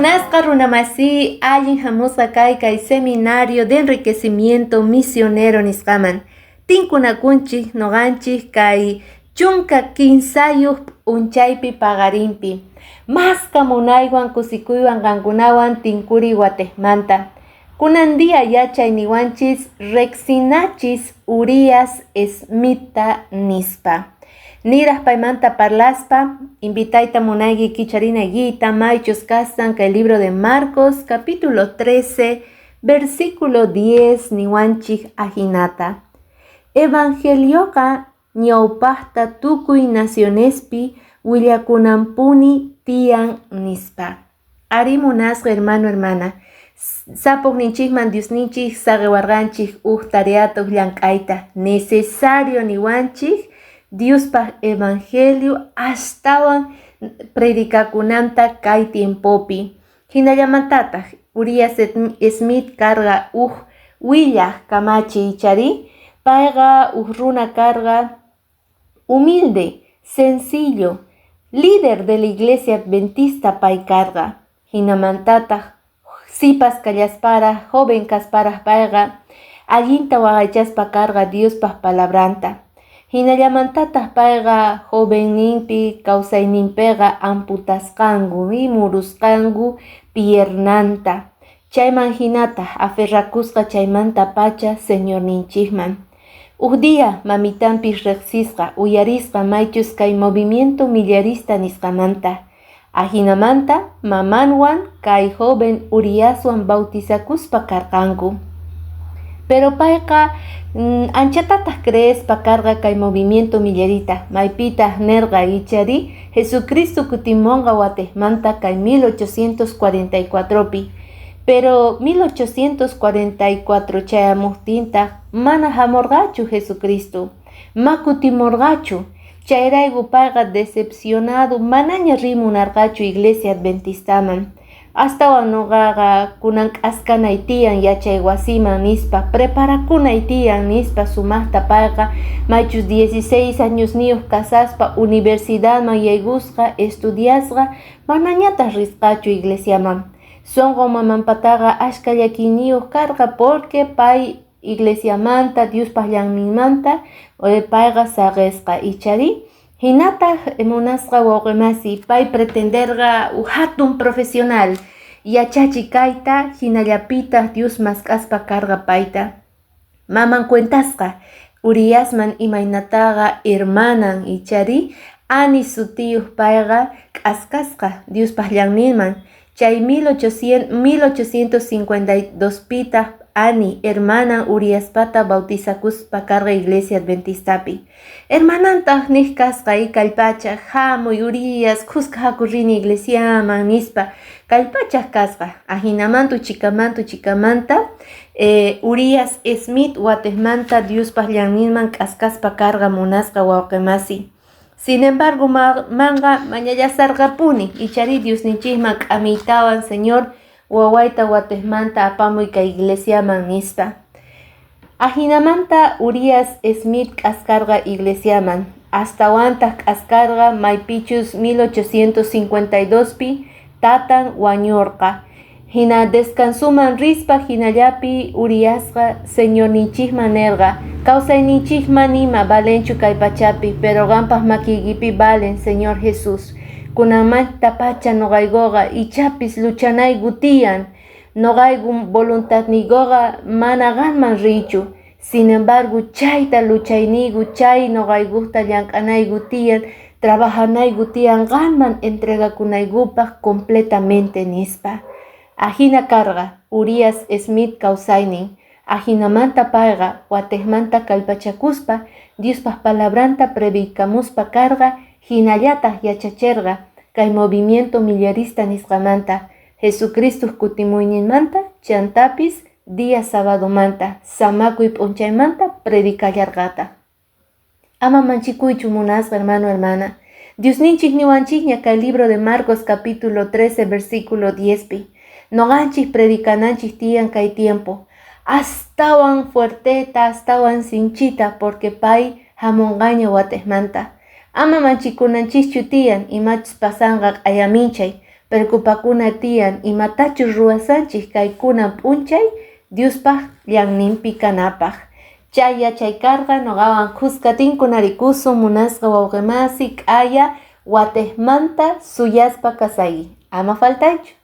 Munasqa runamasi, allin hamusqa kay kay seminario de enriquecimiento misionero nisqaman. Tinkunakunchik noqanchik kay 13 p'unchaypi paqarinpi. Maska munaywan kusikuywan qankunawan tinkuri watejmanta. Kunan día yachay niwanchis rexinachis Urias Smitha nispa. Niraj paymanta parlaspa, invitayta munayki kicharinaykita maychus kastan kay libro de Marcos capítulo 13 versículo 10 niwanchik ajinata. Evangelioqa ñawpaqta tukuy nacionespi willakunanpuni tiyan nispa. Ari munasqa hermano, hermana, sapogninchikman Diosninchik saqiwarqanchik uj tareata uj llank'ayta necesario niwanchik Diospaq evangelio astawan predicakunanta kay tiempopi. Hinallamantataq Urias Smith karqa uj willaq kamachi ichari, payqa uj runa karqa humilde, sencillo, líder de la iglesia adventista pay karqa. Hinamantataq sipas kallasparaq, joven kasparaq payqa allinta waqaychaspa karqa Diospaq palabranta. Hinallamantataq payqa jovenninpi kawsayninpiqa amputasqanku murusqanku piernanta. Chayman hinataq aferrakusqa chaymanta pacha Señorninchikman. Uj día mamitanpi riqsisqa uyarisqa maychus kay movimiento millarista nisqamanta. Ajinamanta mamanwan kay joven Uriaswan bautizakuspa karqanku. Pero payqa anchatataq creespa karqa kay movimiento millarita, maypitaq nerqa ichari Jesucristo kutimunqa watejmanta kay 1844pi. Pero 1844 chayamuqtintaq mana hamurqachu Jesucristo, ma kutimurqachu. Chayrayku payqa decepcionado manaña rimunarqachu iglesia adventistaman. Astawan nuqaqa kunan k'askanay tiyan yachay wasiman nispa, preparakunay tiyan nispa sumaqta payqa maychus 16 añosniyuq kasaspa universidadman yaykusqa estudiasqa manañataq risqachu iglesiaman. Sunqu mamanpataqa ashka llakiyniyuq karqa porque pay iglesiamanta Diospaq llaqninmanta payqa saqisqa ichari. Hinataq munasqa wawqimasi pay pretenderqa uj hatun profesional yachachi kayta hinallapitaq Dios mask'aspa karqa payta. Maman cuentasqa Uriasman imaynataqa hermanan ichari Ani sutiyuq payqa k'askasqa Diospaq llaqninman. Chay 1852pitaq Ani hermanan Uriaspata bautizakuspa karqa iglesia adventistapi. Hermanantaq niq kasqa kallpachaq hamuy Urias kuska haku rini iglesiaman nispa kallpachaq kasqa. Ajinamanta uchikamanta uchikamanta Urias Smith watejmanta Diospaq llaqninman k'askaspa karqa munasqa wawqimasi. Sin embargo, manqa mañallasarqapuni ichari Diosninchikman k'amiytawan Señor wawayta watejmanta apamuy kay iglesiaman nispa. Ajinamanta Urias Smith k'askarqa iglesiaman, astawantaq k'askarqa maypichus 1852pi tatan wañurqa. Hina descansuman rispa hinallapi Uriasqa Señorninchikman nerqa kawsayninchikman ima valenchu kay pachapi, pero qanpaq makiykipi valen Señor Jesús. Kunanmanta pacha nuqaykuqa ichapis luchanayku tiyan, nuqayku voluntadniykuqa mana qanman riychu. Sin embargo, chayta luchayniyku, chay nuqaykukta llank'anayku tiyan, trabajanayku tiyan qanman entregakunaykupaq completamente nispa. Ajina karqa Urias Smith kawsaynin. Ajinamanta payqa watejmanta kallpachakuspa Diospaq palabranta predicamuspa karqa hinallataq yachacherqa kay movimiento millarista nisqamanta, Jesucristo kutimuyninmanta chantapis día sabadomanta, samakuy p'unchaymanta predicallarqataq. Ama manchikuychu munasqa hermano, hermana. Diosninchik niwanchikña kay libro de Marcos capítulo 13 versículo 10 pi. Noqanchik predicananchik tiyan kay tiempo. Astawan fuerteta, astawan sinchita, porque pay hamunqaña watejmanta. Ama manchikunanchikchu tiyan imachus pasanqa q'ayaminchay. Preocupakuna tiyan imatachus ruwasanchik kay kunan p'unchay Diospaq llanninpi kanapaq. Chay yachay karqa nuqawan khuska tinkunarikusun munasqa wawqimasi k'aya watejmanta suyaspa kasayki. Ama faltaychu.